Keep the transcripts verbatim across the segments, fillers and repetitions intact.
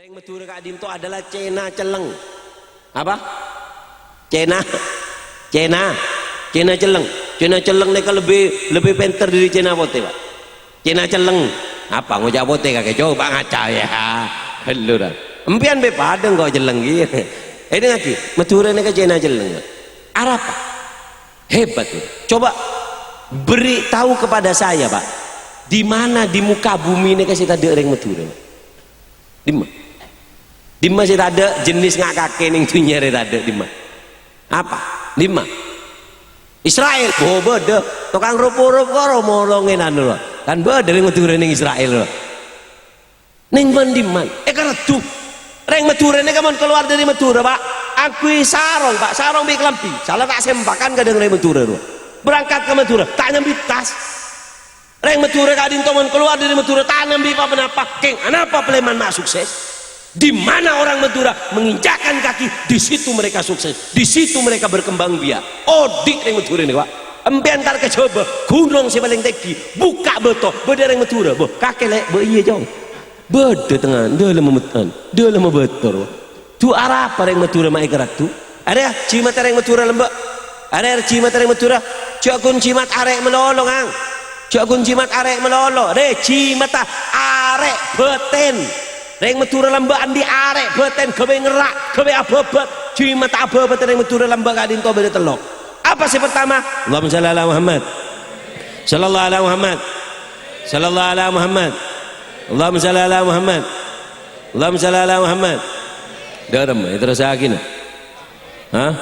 Orèng Madhurâ ka'dinto adalah Cèna celleng. Apa? Cèna, Cèna, Cèna celleng. Cèna celleng nèka lebbi, lebbi pènter dâri Cèna potè, Pak. Cèna celleng. Apa ngoca' potè kakè? Coba ngaca, ya. Ghâllu, ra. Empèyan bhâi padâ kok celleng, ghi. Èdingngaghi, Madhurâ nèka Cèna celleng, Pak. Arapa? Hebat, ya. Coba beri tahu kepada saya, Pak. Di mana di muka bumi nèka sè tadâ' orèng Madhurâ, Pak? Dimma? Dimma sè tadâ' jenis nga' kakè neng dhunnya rè tadâ', dimma? Apa? Dimma? Israel. Oh, bâdâ. Tokang rup-urup kok ro-moro ngènan, lho. Kan bâdâ orèng Madhurâ neng Israel, lho. Neng bân-dimman. È Karaddhu. Orèng Madhurâ nèka mon kalowar dâri Madhurâ, Pak. Angghuy sarong, Pak. Sarong bi' kalambhi. Sala ta' sempakan kadhâng orèng Madhurâ, lho. Berangkat ka Madhurâ. Ta' nyambi tas. Rèng Madhurâ ka'dinto mon kalowar dâri Madhurâ ta' nambi pa-ponapa, kèng anapa palèman ma' sukses? Di mana orang Madura menginjakkan kaki, di situ mereka sukses, di situ mereka berkembang biak. Odi' rèng Madhurâ nèko, Pak. Empèyan tar ka Jhâbâ, ghunong sè palèng tèngghi, bukka' bâto, bâdâ rèng Madhurâ, bâh, kakè lè', bâh, iyâ, Cong. Bâdâ tengnga, dâlemma mettèn, dâlemma bâtor. Dhu arapa rèng Madhurâ ma' è Karaddhu? Arèya, jimatta rèng Madhurâ lambâ'. Arèya, jimatta rèng Madhurâ. Jhâ' ghun jimat arè' malolo, Kang. Jhâ' ghun jimat arè' malolo. Rè, jimatta arè' bâtèn. Rèng Madhurâ lambâ' andi' arè' bâtèn, ghâbây ngerra', ghâbây abâbât. Jimatta abâbât rèng Madhurâ lambâ' ka'dinto bâdâ tello'. Apa sè pertama? Allahumma shalli ala Muhammad. Sallallahu ala Muhammad. Sallallahu ala Muhammad. Allahumma shalli ala Muhammad. Allahumma shalli ala Muhammad. Dârem, èterrossaghina. Hah?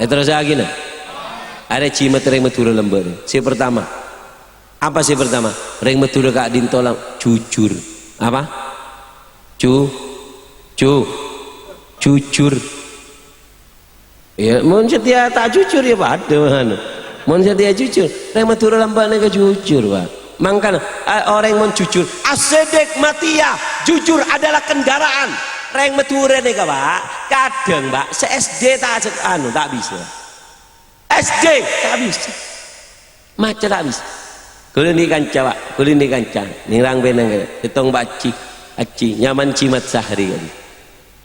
Èterrossaghina. Arèya jimat rèng Madhurâ lambâ'. Sè pertama. Apa sè pertama? Rèng Madhurâ ka'dinto la-, jujur. Apa? Ju-, ju-, jujur. Iyâ, mon satèya ta' jujur, iyâ padâ, anu. Mon satèya jujur, rèng Madhurâ lambâ' nèka jujur, Pak. Mangkana, a-, orèng mon jujur, as-sidq mathiyah, jujur adalah kendaraan. Rèng Madhurâ nèka, Pak, kadhâng, Pak, sè S D ta', anu, ta' bisa. S D ta' bisa. Maca ta' bisa. Kaulâ andi' kanca, Pak. Kaulâ andi' kanca. Nèrang bhâi neng kèya. Sèttong Pak Haji. Haji, nyamana Jimat Sahri, kan.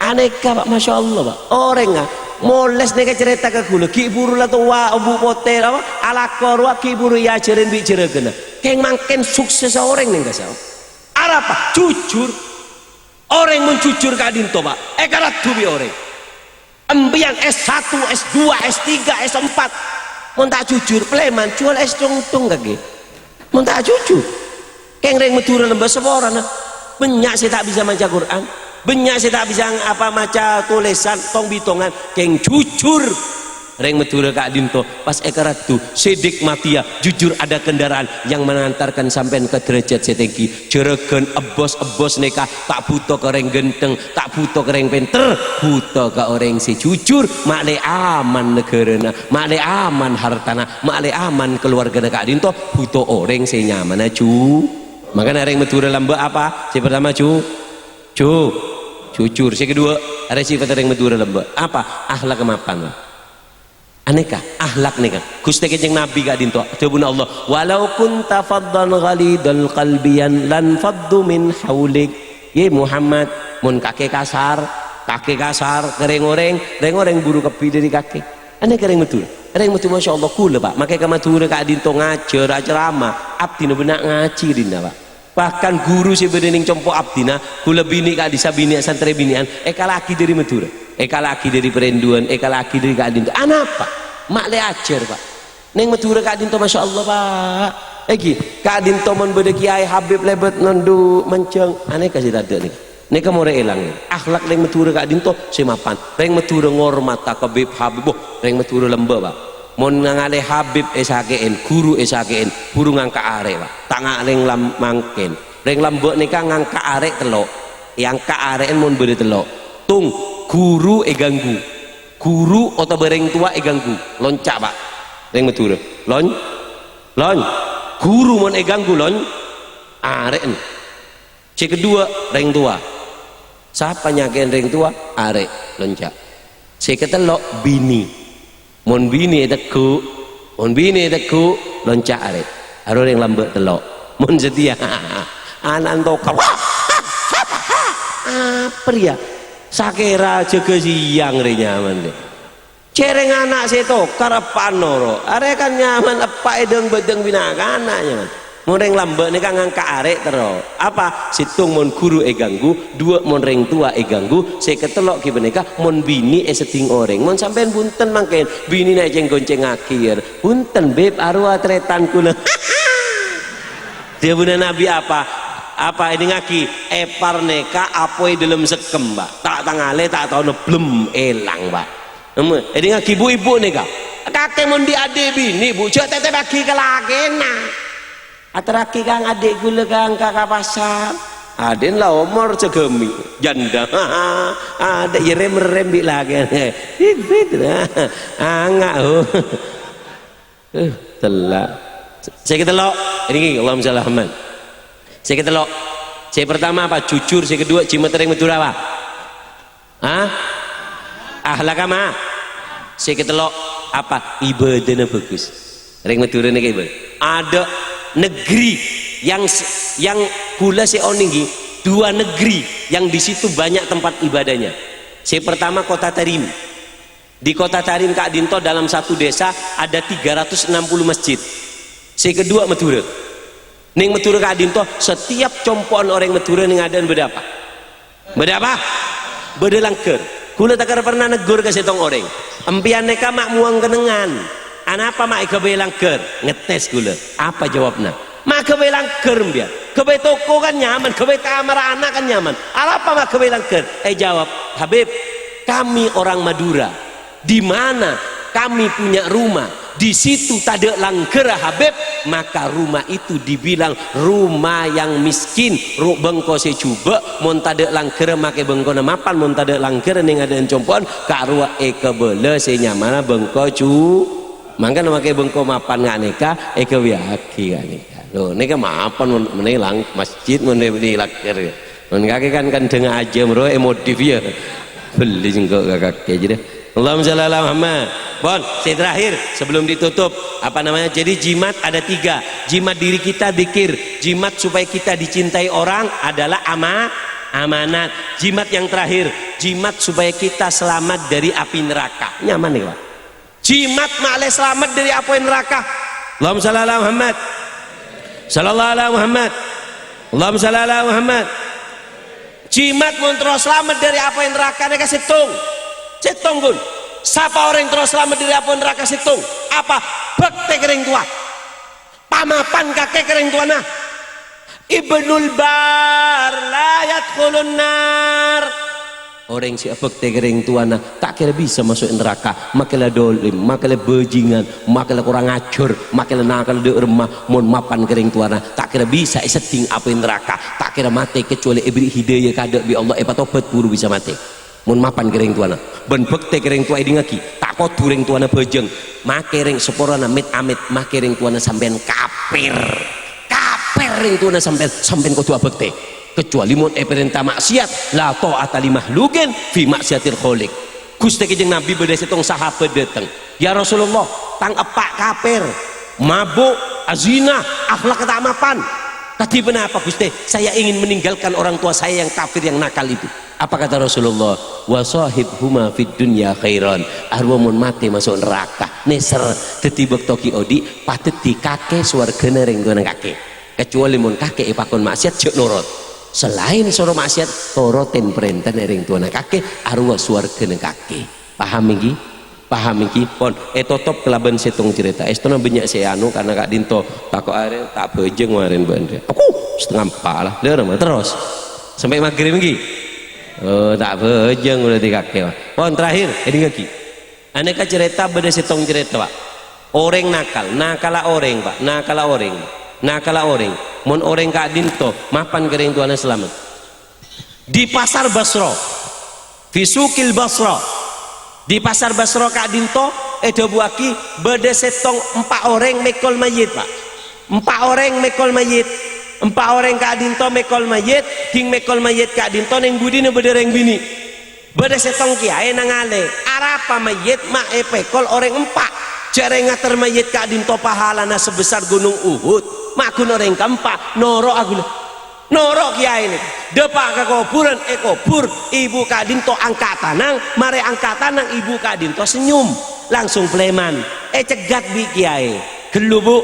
Anèka, Pak. Masya Allah, Pak. Orèngnga molès nèka carèta ka kaulâ. Ghi' buru la towa, embu' potè, apa, alako rowa, ghi' buru èajhârin bi' jhârâghânna. Kèng mangkèn suksessa orèng neng kassa'. Arapa? Jujur. Orèng mon jujur ka'dinto, Pak. Èkaraddhu bi' orèng. Empèyan S satu, S dua, S tiga, S empat. Mon ta' jujur, palèman, juwâl ès tongtong kakè. Mon ta' jujur. Kèng rèng Madhurâ lambâ' saporana. Bânnya' sè ta' bisa maca Qur'an. Bânnya' sè ta' bisa ng-, apa, maca tolèsan, tong-bitongan. Kèng jujur. Rèng Madhurâ ka'dinto. Pas èkaraddhu, sidq mathiyah, jujur ada kendaraan yang mengantarkan sampèyan ka derajat sè tèngghi. Jhârâghân ebbos-ebbos nèka ta' bhuto ka orèng ghântheng, ta' bhuto ka orèng pènter, bhuto ka orèng sè jujur. Ma'lè aman naghârâna, ma'lè aman hartana, ma'lè aman kalowargana ka'dinto, bhuto orèng sè nyamana ju-, Mangkana rèng Madhurâ lambâ' apa? Sè pertama ju-, ju-, jujur. Sè kedua, arèya sèpatta rèng Madhurâ lambâ'. Apa? Akhlak mapan. Anèka, akhlak nèka. Ghustè Kanjeng Nabi ka'dinto, dhâbuna Allah, "Walau kunta faddan ghalidhal qalbi lanfaddu min haulik." Yè Muhammad, mon kakè kasar, kakè kasar ka rèng-orèng, rèng-orèng buru kabbhi dâri kakè. Anèka rèng Madhurâ. Rèng Madhurâ, masya Allah, kaulâ, Pak, makè ka Madhurâ ka'dinto ngajhâr, acerama, abdhina bânnya' ngajhi dinna, Pak. Bahkan guru sè bâdâ neng compo' abdhina, kaulâ binè' ka'dissa binè' santrè binè'an, èkala'aghi dâri Madhurâ, èkala'aghi dâri Parènduwân, èkala'aghi dâri ka'dinto. Anapa? Ma' lè ajhâr, Pak. Neng Madhurâ ka'dinto, masya Allah, Pak. Èngghi, ka'dinto mon bâdâ Kèyaè Habib lèbât nondhu' manjhâng, anèka sè tadâ' nèka. Nèka morè èlang. Akhlak rèng Madhurâ ka'dinto sè mapan. Rèng Madhurâ ngormata ka Bib Habib. Wah, rèng Madhurâ lambâ', Pak. Mon nangalè Habib èsakè'èn, guru èsakè'èn, buru ngangka' arè', Pak. Ta' nga' rèng lam-, mangkèn. Rèng lambâ' nèka ngangka' arè' tello'. Èangka' arè'èn mon bâdâ tello'. Tong, guru èganggu. Guru otabâ rèng towa èganggu. Lonca', Pak. Rèng Madhurâ. Lon-, lon-, guru mon èganggu, lon-, arè'èn. Sè kedua, rèng towa. Sapa nyakè'èn rèng towa? Arè', lonca'. Sè katello', binè. Mon binè ètegghu', mon binè ètegghu', lonca' arè'. Aro rèng lambâ' tello'. Mon satèya, ana'na tokar. Wah! Apa rèya? Sakèra jâgâ sèyang rè nyaman rè. Cèrèng ana' sè tokar eppa'na noro'. Arè kan nyaman eppa' èdâng-bâdâng bina-kana nyaman. Mon rèng lambâ' nèka ngangka' arè terro. Apa? Sèttong mon ghuru èganggu, duwâ' mon rèng towa èganggu, sè katello' ghi' panèka mon binè èseddhing orèng. Mon sampèyan bhunten mangkèn, binèna ècèng-goncèngngaghi, yâ. Bhunten, Bib, arowa tarètan kaulâ. Dhâbuna Nabi apa? Apa èdingngaghi, èpar nèka apoy dâlem sekkem, Pak. Ta' tangalè, ta' tao nebblem, èlang, Pak. Emma, èdingngaghi bu-ibu nèka. Kakè mon dhi'-adhi' binè, Bu, jhâ' tètèpaghi ka lakèna. Aterraghi, Kang, adhi' kaulâ, Kang, ka, ka pasar. Adhi'na la omor jâgâ mè', janda. Adhi' yâ rem-rem bi' lakèna. Bit, bit, nah. Anga', oh. Eh, tella'. Sè katello', nèka, Allahumma shalli ala Muhammad. Sè katello'. Sè pertama apa? Jujur. Sè kedua, jimat rèng Madhurâ apa? Hah? Akhlak apa? Sè katello' apa? Ibâdâna bhâghus. Rèng Madhurâ nèka ibâdâ. Adâ' negeri yang s-, yang kaulâ sè onèng ghi, dua negeri yang di situ banyak tempat ibadahnya. Sè pertama Kota Tarim. Di Kota Tarim ka'dinto dalam satu desa ada tiga ratus enam puluh masjid. Sè kedua Madhurâ. Neng Madhurâ ka'dinto, setiap compo'an orèng Madhurâ neng adâ'na bâdâ apa? Bâdâ apa? Bâdâ langghâr. Kaulâ ta' kèra pernah neggur ka sèttong orèng. Empèyan nèka ma' mowang kennengngan. Anapa ma' èghâbây langghâr? Ngetes kaulâ. Apa jawabnya? Ma' ghâbây langghâr, empèyan. Ghâbây toko kan nyaman, ghâbây kamarra ana' kan nyaman. Arapa ma' ghâbây langghâr? Èjawab, "Habib, kami orang Madura. Di mana kami punya rumah, di situ tadâ' langghârra, Habib, maka rumah itu dibilang rumah yang miskin." Ru-, bengko sè jhubâ', mon tadâ' langghârra makè bengkona mapan, mon tadâ' langghârra neng adâ'na compo'an, karowa èkabâlâ sè nyamana bengko jhu-, Mangkana makè bengko mapan nga' nèka èghâbâyyâghi nga' nèka. Lho, nèka mapan mon, mènè lang-, masjid mon mènè langghâr. Mon kakè kan kandhâng ajâm rowa èmodif, yâ. Bellè sèngko' ka kakè jârèya. Allahumma shalli ala Muhammad. Pon, sè terakhir sebelum ditutup, apa namanya? Jadi jimat ada tiga. Jimat diri kita zikir, jimat supaya kita dicintai orang adalah ama-, amanat. Jimat yang terakhir, jimat supaya kita selamat dari api neraka. Nyaman nèka, Pak. Jimat ma'lè salamet dâri apoy naraka. Allahumma shalli ala Muhammad. Shallallahu ala Muhammad. Allahumma shalli ala Muhammad. Jimat mon terro salamet dâri apoy naraka nèka sèttong. Sèttong, ghun. Sapa orèng terro salamet dâri apoy naraka sèttong? Apa? Bhâktè ka rèng towa. Pamapan kakè ka rèng towana. Ibnul bar la yadkhulun nar. Orèng sè abhâktè ka rèng towana ta' kèra bisa maso' naraka, makè la dholim, makè la bhâjingan, makè la korang ajhâr, makè la nakal dâ' remma, mon mapan ka rèng towana, ta' kèra bisa èseddhing apoy naraka, ta' kèra matè kacobâli èbherri' hidayah kaadâ' bi' Allah, èpatobhât buru bisa matè. Mon mapan ka rèng towana, bân bhâktè ka rèng towa, èdingngaghi, ta' kodhu rèng towana bhâjâng, makè rèng saporana mèt-amèt, makè rèng towana sampèyan kapèr. Kapèr rèng towana sampèyan, sampèyan kodhu abhâktè. Kacobâli mon èparènta ma'siyat, la tha'ata li makhluqin fi ma'siyatil khaliq. Ghustè Kanjeng Nabi bâdâ sèttong sahabat dâteng, "Ya Rasulullah, tang eppa' kapèr, mabuk, azina, akhlakka ta' mapan." "Kadhi ponapa, Ghustè? Saya ingin meninggalkan orang tua saya yang kafir, yang nakal itu." Apa kata Rasulullah? "Wa shahibhuma fid dunya khairan." Arowa mon matè maso' naraka, nèser. Dhâddhi bâkto ghi' odi', padhâddhi kakè sowarghâna rèng towana kakè. Kacobâli mon kakè èpakon ma'siyat, jhâ' norot. Salaèn soro ma'siyat, torotè parèntana rèng towana kakè, arowa sowarghâna kakè. Paham ènggi? Paham ènggi? Pon, ètotop kalabân sèttong carèta. Èstona bânnya' sè anu, karna ka'dinto tako' arè ta' bhâjâng marèn bân rè. Aku, setengah empat lah. Lha, terros. Sampè' maghrib ènggi? Oh, ta' bhâjâng berarti kakè. Pon, terakhir, èdingngaghi. Anèka carèta bâdâ sèttong carèta, Pak. Orèng nakal, nakalla orèng, Pak, nakalla orèng, nakalla orèng. Mon orèng ka'dinto, mapan ka rèng towana salamet. Di Pasar Basra, fi Suqil Basra, di Pasar Basra ka'dinto èdhâbuwâghi bâdâ sèttong empa' orèng mèkol mayyit, Pak. Empa' orèng mèkol mayyit. Empa' orèng ka'dinto mèkol mayyit, dhing mèkol mayyit ka'dinto neng budina bâdâ rèng binè'. Bâdâ sèttong kèyaè nangalè, arapa mayyit ma' èpèkol orèng empa'? Jhâ' rèng ngater mayyit ka'dinto pahalana sabesar ghunong Uhud. Ma' ghun orèng kaempa', noro'a ghulâ. Noro' kèyaè nèka. Dâpa' ka kobhurân, èkobhur. Ibu ka'dinto angka' tanang, marè angka' tanang ibu ka'dinto senyum. Langsung plèman. Ècegghât bi' kèyaè. Ghellu, Bu,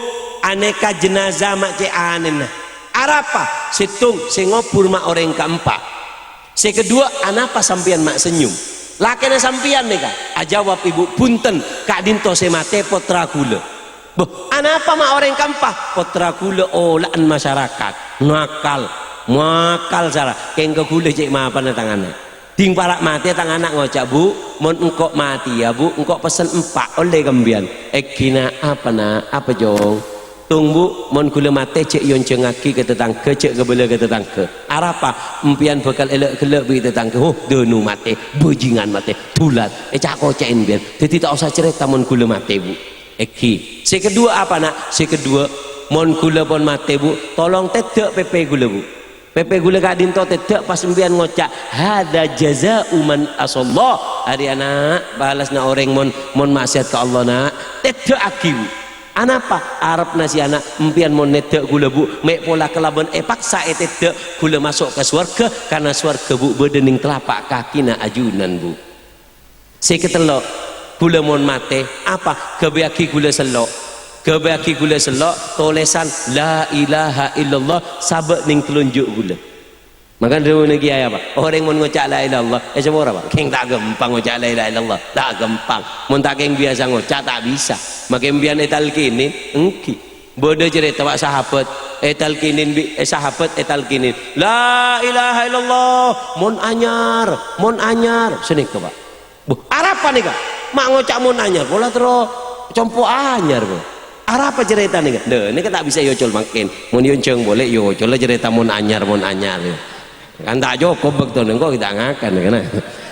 anèka jenazah ma' cè' anèna. Arapa? Sèttong sè ngobhur ma' orèng kaempa'. Sè kedua, anapa sampèyan ma' senyum? Lakèna sampèyan nèka, ajâwâb, "Ibu, bhunten, ka'dinto sè matè pottra ghulâ." "Bâh, anapa ma' orèng kaempa'?" "Pottra ghulâ ola'an masyarakat. Nakal, makal sala. Kèng ka ghulâ cè' mapana tang ana'. Ding para' matè tang ana' ngoca', 'Bu, mon engko' matèya, Bu, engko' pessen empa' ollè ka embiyan.'" "Èngghi, Na', apa, Na'? Apa, Cong?" "Tong, Bu, mon ghulâ matè, jhâ' èonjhângngaghi ka tatangghâ, jhâ' kabâlâ ka tatangghâ. Arapa? Empèyan bhâkal èlè'-ghellè' bi' tatangghâ. Huh, dânu matè, bhâjingan matè, dulat, èca'-koca'è empèyan. Dhâddhi ta' osa carèta mon ghulâ matè, Bu." "Èngghi." "Sè kedua apa, Na'?" "Sè kedua, mon ghulâ pon matè, Bu, tolong tèdhâ' pèpè ghulâ, Bu. Pèpè ghulâ ka'dinto tèdhâ' pas empèyan ngoca', 'Hadza jaza'u man asallah.' Arèya, Na', balasna orèng mon, mon maksiat ka Allah, Na'. Tèdhâ'aghi, Bu." "Anapa?" "Arepna sè ana', empèyan mon nèdhâ' ghulâ, Bu, mè' pola kalabân èpaksa ètèdhâ', ghulâ maso' ka sowarghâ, karna sowarghâ, Bu, bâdâ neng tlapak kakina ajunan, Bu." "Sè katello', ghulâ mon matè, apa? Ghâbâyyaghi ghulâ sello'. Ghâbâyyaghi ghulâ sello' tolèsan 'La ilaha illallah' sabâ' neng telunju' ghulâ." Maka dhâbuna kèyaè apa? Orèng mon ngoca' la ilaha illallah, èsapora, Pak? Kèng ta' ghâmpang ngoca' la ilaha illallah. Ta' ghâmpang. Mon ta' kèng biyasa ngoca', ta' bisa. Makè empèyan ètalkinin, èngghi. Bâdâ carèta, Pak, sahabat ètalkinin bi', eh, sahabat ètalkinin, "La ilaha illallah, mon anyar, mon anyar." Sanèka, Pak. "Bâh, arapa nèka? Ma' ngoca' mon anyar, pola terro compo' anyar, bâh. Arapa carèta nèka?" "Lha, nèka ta' bisa èocol mangkèn. Mon èonjhâng polè, èocol la carèta mon anyar, mon anyar, yâ. Kan ta' cokop bâktona, engko' ghi' ta' ngakan, kana."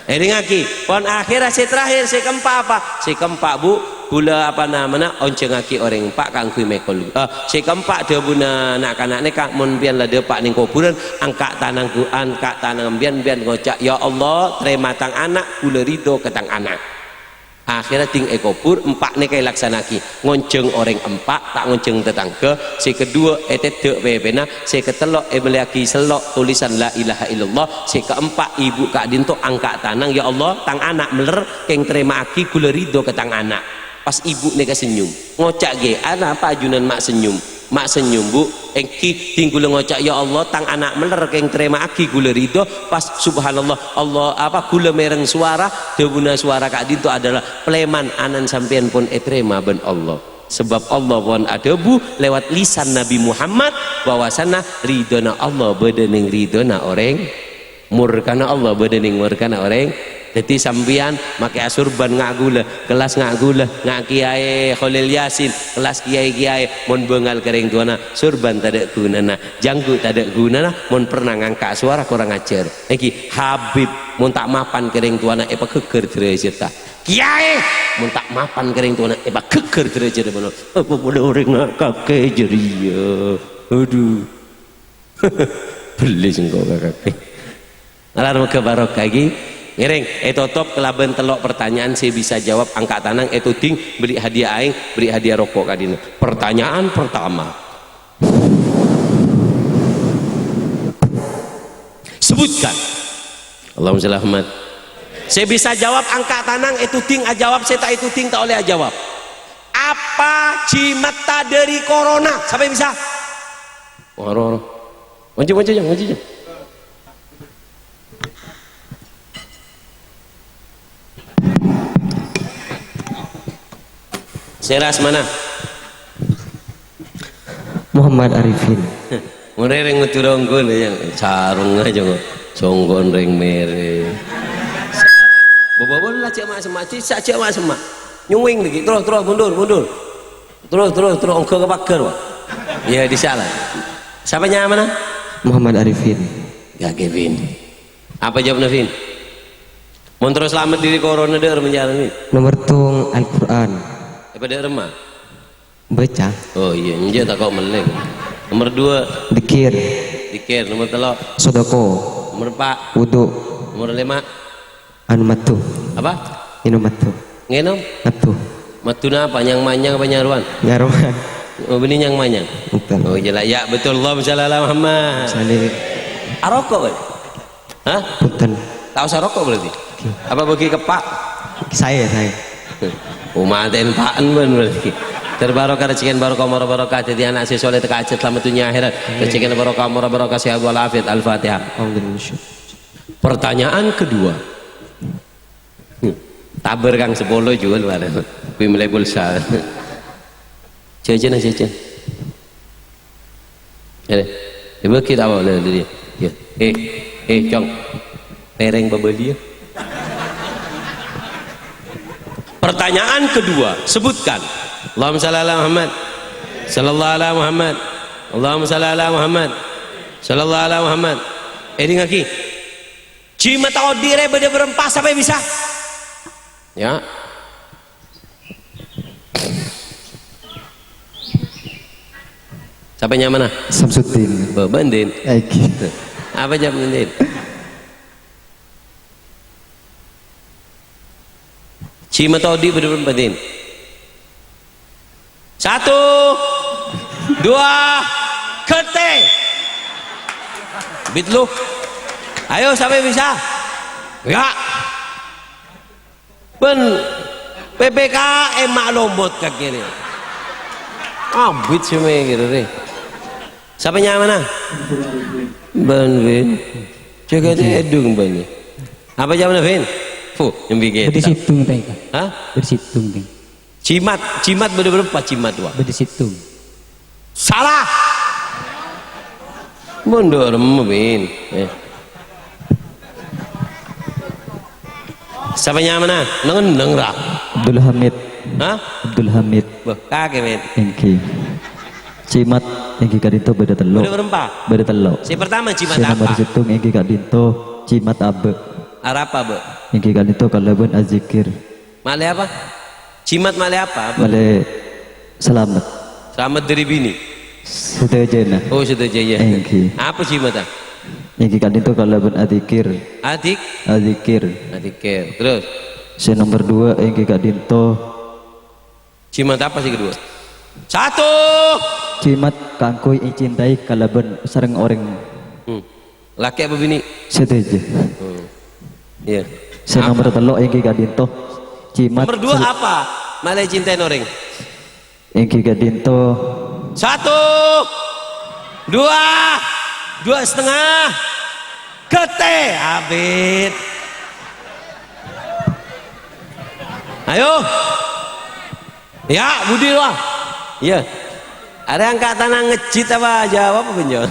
Èdingngaghi, pon akhèrra sè terakhir, sè keempat apa? Sè keempat, Bu, ghulâ apa namana, onjhângngaghi orèng empa' kaangghuy mèkol. Eh, sè keempat, dhâbuna na'-kana' nèka, "Mon empèyan la dâpa' neng kobhurân, angka' tanang gu-, angka' tanang empèyan, empèyan ngoca', 'Ya Allah, tarèma tang ana', ghulâ ridho ka tang ana'.'" Akhèrra ding èkobhur, empa' nèka èlaksana'aghi. Ngonjhâng orèng empa', ta' ngonjhâng tatangghâ. Sè kedua, ètèdhâ' pèpèna. Sè katello', èmellèyaghi sello' tolèsan la ilaha illallah. Sè keempa', ibu ka'dinto angka' tanang, "Ya Allah, tang ana' mellèr, kèng tarèma'aghi, ghulâ ridho ka tang ana'." Pas ibu nèka senyum. Ngoca' ghi, "Anapa ajunan ma' senyum?" Ma' senyum, Bu. Èngghi, ding ghulâ ngoca', "Ya Allah, tang ana' mellèr, kèng tarèma'aghi, ghulâ ridho." Pas, subhanallah, Allah, apa, ghulâ mèreng sowara, dhâbuna sowara ka'dinto adalah, "Palèman, ana'na sampèyan pon ètarèma bân Allah." Sabâb Allah pon adhâbu lèbât lisan Nabi Muhammad bahwasanna ridhona Allah bâdâ neng ridhona orèng, murkana Allah bâdâ neng murkana orèng. Dhâddhi sampèyan makè asurban nga' ghulâ, kellas nga' ghulâ, nga' Kèyaè Kholil Yasin, kellas kèyaè-kèyaè, mon bângal ka rèng towana, surban tadâ' ghunana, janggu' tadâ' ghunana, mon pernah ngangka' sowara korang ajhâr. Èngghi, Habib, mon ta' mapan ka rèng towana, èpaghâghâr dârâjhâddhâ. Kèyaè, mon ta' mapan ka rèng towana, èpaghâghâr dârâjhâddhâ, mon apa polè orèng nga' kakè jârèya. Adhu. Bellè sèngko' ka kakè. Malar moghâ barokah ghi. Ngèrèng, ètotop kalabân tello' pertanyaan sè bisa jawab angka' tanang ètoding, bâli' hadiah aèng, bâli' hadiah roko' ka'dinto. Pertanyaan pertama. Sebutkan. Allahumma shalli Muhammad. Sè bisa jawab angka' tanang ètoding ajawab, sè ta' ètoding ta' ollè ajawab. Apa jimetta dâri corona? Sapa bisa? Ora, ora. Maju, maju, Jang, maju, Jang. Sè ras mana? Muhammad Arifin. Mon rèng Madhurâ ongghu, Jang. Sarungnga, Jang. Songghon rèng mèrè. Bawa-bawa la, jhâ' ma' semma', jhâ' ma' semma'. Nyuwing lagi. Terus, terus, mundur, mundur. Terus, terus, terus, ongghu ka paghâr, Pak. Iyâ, di sana. Sapa nyamana? Muhammad Arifin. Kakè, Vin. Apa jawabna, Vin? Mon terro salamet dâri corona, dâ'remma carana, Vin? Nomor tong Al-Qur'an. Apa dâ'remma? Baca. Oh iyâ, enjâ' tako' mellè. Nomor dua. Dzikir. Dzikir. Nomor tello'. Sodako. Nomor empa'. Wudu. Nomor lèma'. Anu madhu. Apa? Ngènom madhu. Ngènom? Madhu. Madhu napa? Nyang-manyang apa nyarowan? Nyarowan. Oh, bânnè nyang-manyang. Bhunten. Oh, jelas. Ya, betul. Allahumma shalli ala Muhammad. Shalli. Aroko', kowe? Hah? Bhunten. Ta' osa roko' berarti? Oke. Apa bagi kepak? Saè, saè. Oh, matè'en pa'en bân berarti. Ter barokah, rejhekkèn barokah, omor barokah, dhâddhi ana' sè soleh, tekka' ajhât, salamet dhunnya akhèrat. Amin. Rejhekkèn barokah, omor barokah, sehat walafiat. Al-Fatihah. Alhamdulillah. Pertanyaan kedua. Hmm. Tabâr kang sapolo juwâl bareng. Kuwi mellè pulsa. Jajana, jajan. Eh, ibu kita apa? Lihat, lihat. Ya. Eh, eh, Cong. Pereng pabali ya. Pertanyaan kedua, sebutkan. Allahumma shalli ala Muhammad. Sallallahu ala Muhammad. Allahumma shalli ala Muhammad. Sallallahu ala Muhammad. Èdingngaghi. Jimat odi' rè bâdâ bârâmpa, sapa bisa? Ya. Sapa nyamana? Samsuddin. Bâ-, bâ'en, Din. Egi. Apa jawab, Din? Jimat odi' bâdâ bârâmpa, Din? Satu, dua, ghântè. Bit lu. Ayo, sapa bisa? Ya. Bân P P K M maklumot ka kènè. Abit sè mèkkèrè. Sapa nyamana? Bân, Bin. Jâgâ tèdung, Bin. Apa nyamana, Bin? Fu, nyambi kita. Bâdâ sèttong, Tèng. Hah? Bâdâ sèttong, Tèng. Jimat, jimat bâdâ bârâmpa jimat, wa? Bâdâ sèttong. Salah. Mondhuk remma, Bin. Eh. Sapa nyamana? Neng-enneng, ra? Abdul Hamid. Hah? Abdul Hamid. Wah, kakè, Mit. Èngghi. Jimat èngghi ka'dinto bâdâ tello'. Bâdâ bârâmpa? Bâdâ tello'. Sè pertama jimat apa? Sè nomor sèttong èngghi ka'dinto jimat abâ'. Arapa, Bâ'? Èngghi ka'dinto kalabân adzikir. Malè apa? Jimat malè apa? Malè salamet. Salamet dâri binè? Sadhâjâna. Oh, sadhâjâ, iyâ. Èngghi. Apa jimat, ah? Èngghi ka'dinto kalabân adzikir. Adik? Adzikir. Adzikir. Terus? Sè nomor dua èngghi ka'dinto. Jimat apa sè kedua? Satu! Jimat kaangghuy ècintai kalabân sareng orèng. Hmm. Lakè' apa binè'? Sadhâjâ. Hmm. Iyâ. Sè nomor tello' èngghi ka'dinto jimat. Nomor dua sel- apa? Malè cintaèn orèng. Èngghi ka'dinto. Satu, dua, dua setengah. Ghântè, abit. Ayo. Ya, budi, wah. Iyâ. Arè angka' tanang ngejjit apa jawab apa, Benjo?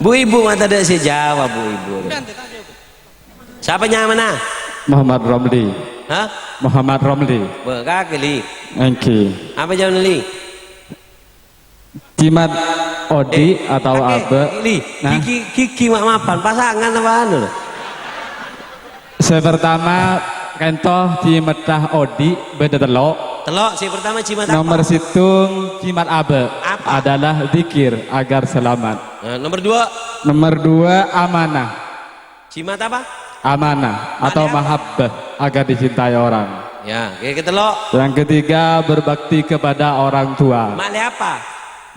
Bu ibu ma' tadâ' sè jawab, bu ibu. Sapa nyamana? Muhammad Romli. Hah? Muhammad Romli. Bâ, kakè, Li. Èngghi. Apa jawab, Li? Jimat odi' Eh, atau kakè, abâ'. Li, Nah. gigi, gigi ma' mapan, pasangan apa anu, lho? Sè pertama, ka'dinto jimetta odi' bâdâ tello'. Tello', sè pertama jimat apa? Nomor sèttong, jimat abâ'. Apa? Adalah zikir agar selamat. Nah, nomor dua? Nomor dua, amanah. Jimat apa? Amanah atau Malè apa? mahabbah agar dicintai orang. Ya, oke, ketello'. Yang ketiga, berbakti kepada orang tua. Malè apa?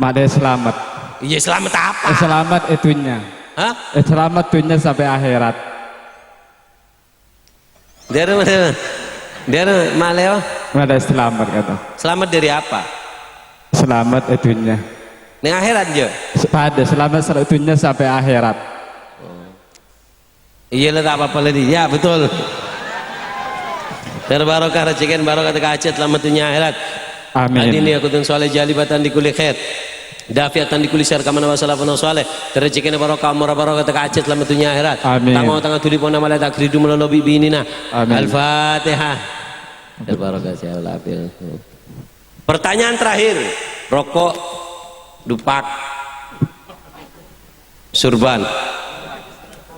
Malè selamat. Iyâ, selamat apa? Eh, selamat è dhunnya. Hah? Eh, selamat dhunnya sampai akhirat. Dâri, dâri malè, oh? Malè selamat, kata. Selamat dari apa? Selamat è dhunnya. Neng akhirat, jâ? Padâ, selamat sel-, dhunnya sampai akhirat. Iyâ la, ta' apa-apa la, Di. Ya, betul. Ter barokah rejhekkèn, barokah tekka' ajhât, salamet dhunnya akhirat. Amin. Adini akutun soleh jalibatan di kulli khair. Dafi'atan di kulli syarr kama nawa salafun soleh. Ter rejhekkèna barokah, omorra barokah, tekka' ajhât, salamet dhunnya akhirat. Amin. Tango-tango dhuli pona malè ta' ghâridu malolo bi' binèna. Amin. Al-Fatihah. Ter barokah, sehat walafiat. Pertanyaan terakhir, roko', dupak, surban.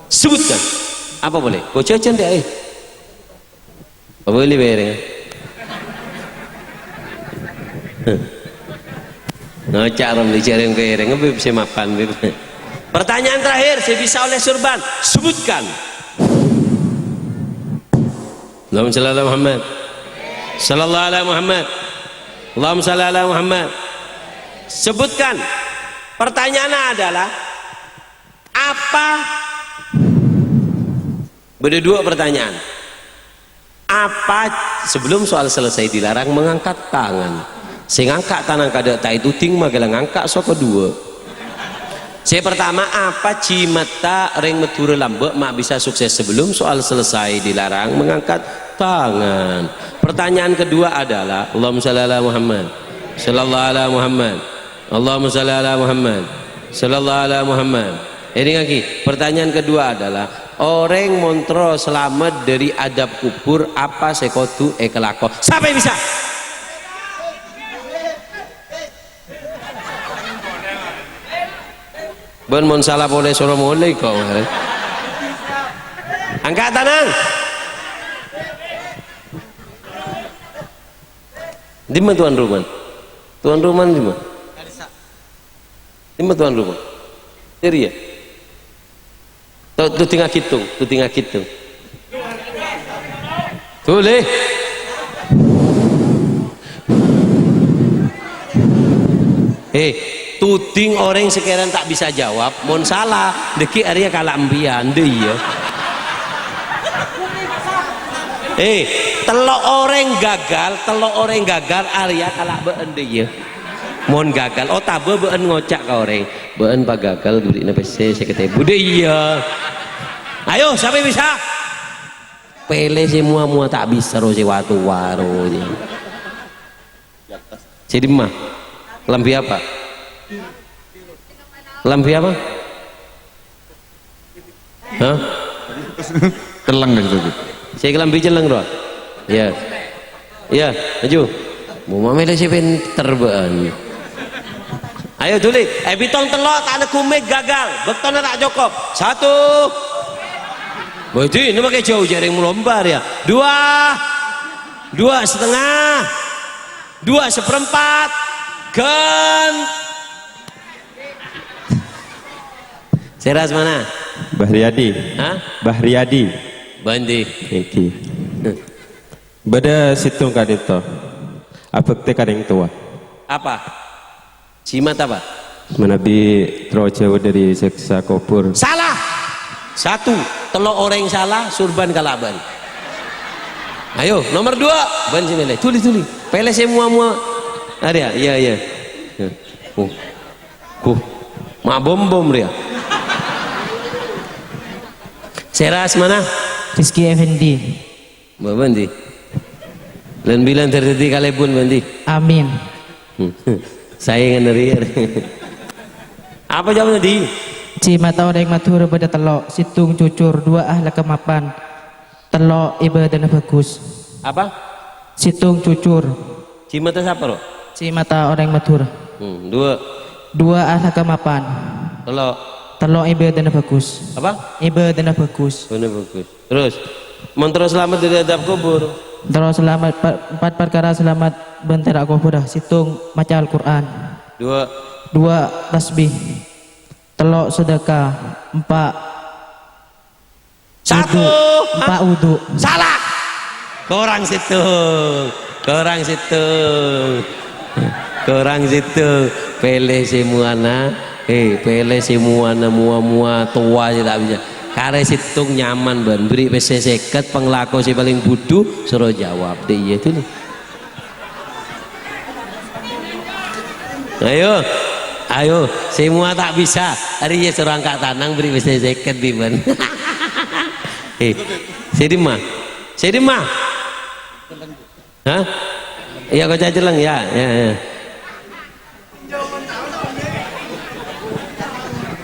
Sebutkan. Apa boleh? Kok jajan deh, eh? Apa beli piring? Ngoca' rom di jaring piring, Bib, semapan, Bib. Pertanyaan terakhir, saya bisa oleh surban. Sebutkan. Allahumma shalli ala Muhammad. Sallallahu ala Muhammad. Allahumma salli ala Muhammad. Sebutkan. Pertanyaannya adalah, apa? Bâdâ dua pertanyaan. Apa, sebelum soal selesai, dilarang mengangkat tangan. Sè ngangka' tanang kadâ' ta' ètodhing, magala ngangka' soko dua. Sè pertama, apa jimata rèng Madhurâ lambâ' ma' bisa sukses? Sebelum soal selesai, dilarang mengangkat tangan. Pertanyaan kedua adalah, Allahumma shalli ala Muhammad, sallallahu ala Muhammad, Allahumma shalli ala Muhammad, sallallahu ala Muhammad. Èdingngaghi, pertanyaan kedua adalah, orèng mon terro salamet dâri adab kubur, apa sè kodhu èkalako? Sapa bisa? Bân mon sala polè soro molè kok. Angka' tanang. Dimma tuan rumah? Tuan rumah dimma? Dimma tuan rumah? Dâri yâ. To-, todhingngaghi tong, todhingngaghi tong. Dhuli. Eh, todhing orèng sè kèran ta' bisa jawab, mon sala, dhâggi' arèya kala' empèyan, dâ' iyâ. Eh, tello' orèng gagal, tello' orèng gagal, arèya kala' bâ'ân, dâ' iyâ. Mon gagal, otabâ bâ'ân ngoca' ka orèng, "Bâ'ân pagagal bherri'na pèssè sèket èbu." Dâ' iyâ. Ayo, sapa bisa? Pèlè sè mowa-mowa ta' bisa, ro, sè wa-towa, ro, jâ. Sè dimma? Lambhi apa? Lambhi apa? Hah? Celleng gitu. Sè kalambhi celleng, ro? Iyâ. Iyâ, maju. Mowa mèlè sè pènter, bâ'ân. Ayo, dhuli. Eh, bhitong tello', ta' negghu mik, gagal. Bâktona ta' cokop. Satu. Wah, dina makè jhâu, jhâ' rèng malomba rèya. Dua. Dua setengah. Dua seperempat. Gan. Sèra asmana? Bahriyadi. Hah? Bahriyadi. Bâ'ân dhi? Èngghi. Bâdâ sèttong ka'dinto. Abhâktè ka rèng towa. Apa? Jimat apa? Manabi terro jhâu dâri sèksa kobhur. Salah! Satu, tello' orèng sala, surban kalabân. Ayo, nomer dua, bâ'ân sè mèlè. Dhuli, dhuli. Pèlè sè mowa-mowa. Arèya, iyâ, iyâ. Iyâ. Oh. Huh, ma' bom-bom rèya. Sèra asmana? Rizky Effendi. Bâ'ân dhi? Lân bilân dhâddhi kalèbun, bâ'ân dhi? Amin. Saèngan rèya. Apa jawabnya, Di? Jimata orèng Madhurâ bâdâ tello', sèttong jujur, dua akhlakka mapan. Tello' ibâdâna bhâghus. Apa? Sèttong jujur. Jimata sapa, ro? Jimata orèng Madhurâ. Hmm, dua. Dua akhlakka mapan. Tello'. Tello' ibâdâna bhâghus. Apa? Ibâdâna bhâghus. Ibâdâna bhâghus. Terros, mon terro salamet dâri adab kobhur. Terro salamet pa-, empat parkara salamet bân tèra' kobhurrâ. Sèttong maca Al-Qur'an. Dua. Dua tasbih. Tello' sedekah. Empa'. Satu. Wudu. Empa' wudu. Salah. Korang sèttong. Korang sèttong. Korang sèttong. Pèlè sè mowana. Eh, pèlè sè mowana, mowa-mowa, towa sè ta' bisa. Karè sèttong nyaman, bâ'ân. Bherri' pèssè sèket, panglako sè palèng budhu, soro jawab. Dâ' iyâ, dhuli. Ayo, ayo, sè mowa ta' bisa, arèya soro angka' tanang bherri' pèssè sèket, bâ'ân. Eh, sè dimma? Sè dimma? Hah? Iyâ, koca' celleng, iyâ, iyâ, iyâ.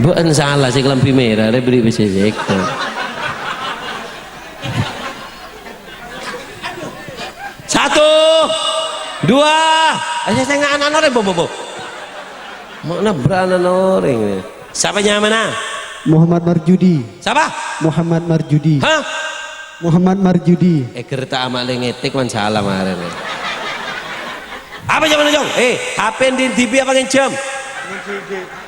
Bâ'ân sala sè kalambhi mèra, rè bherri' pèssè sèket. Satu, dua, ayo, sè ngana' orèng, bo, bo, bo. Mau nabrak ana' orèng, ya. Sapa nyamana? Muhammad Marjudi. Sapa? Muhammad Marjudi. Hah? Muhammad Marjudi. Eh, ger ta' ama' lè ngetik, man salah marèn. Apa nyamana, Jong? Eh, H P ndi, T V apa ngènjhâm?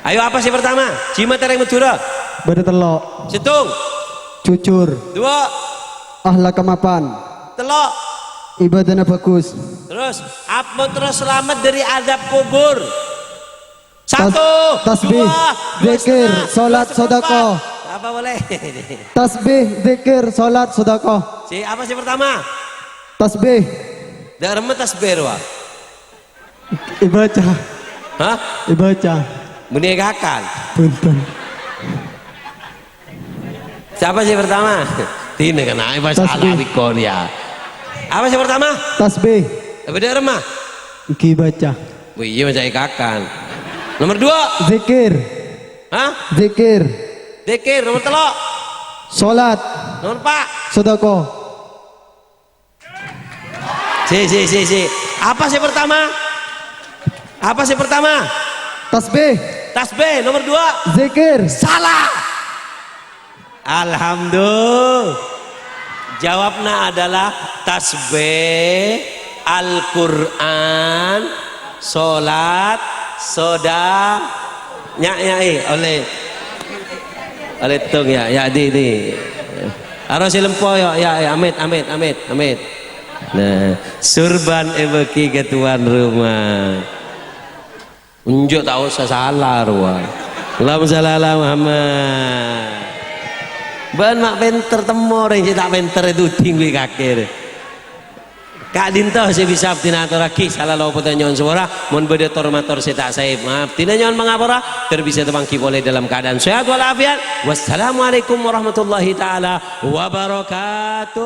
Ayo, apa sè pertama? Jimat orèng Madhurâ. Bâdâ tello'. Sèttong. Jujur. Dua. Akhlak kamapan. Tello'. Ibadahnya bagus. Terus, apa terus selamat dari azab kubur? Tas-, satu, tasbih, dua, dua zikir, setengah, salat, dua seperempat. Sedekah. Apa boleh? Tasbih, zikir, salat, sedekah. Si, apa si pertama? Tasbih. Dak remet tasbih, Wa. Ibaca. Hah? Ibaca. Muni kakan. Punten. Siapa sih pertama? Tina kena, pas tasbih. Salah bikon ya. Apa sih pertama? Tasbih. Apa dia remah? Iki baca. Oh iya, macam kakan. Nomor dua. Zikir. Hah? Zikir. Zikir. Nomor telok. Salat. Nomor empat. Sedekah. Si, si, si, si. Apa sih pertama? Apa sih pertama? Tasbih. Tasbih. Nomor dua. Zikir. Salah. Alhamdulillah. Jawabnya adalah tasbih, Al-Quran, salat, soda, nya, nya, eh, oleh, oleh tung ya, ya, di, di. Aro si lempo yo, ya, ya, amit, amit, amit, amit. Nah, surban ebagi ke tuan rumah. Enjuk tak usah salah, rowa. Allahumma shalli ala Muhammad. Ban mak penter temo reng sing tak penter itu dingwi kakir. Ka'dinto sè bisa abdhina atorraghi, salalopotta nyo'on sapora. Mon bâdâ tor-mator sè ta' saè, maaf. Abdhina nyo'on pangapora, ter bisa tapanggi polè dalam keadaan sehat walafiat. Wassalamualaikum warahmatullahi ta'ala wabarakatuh.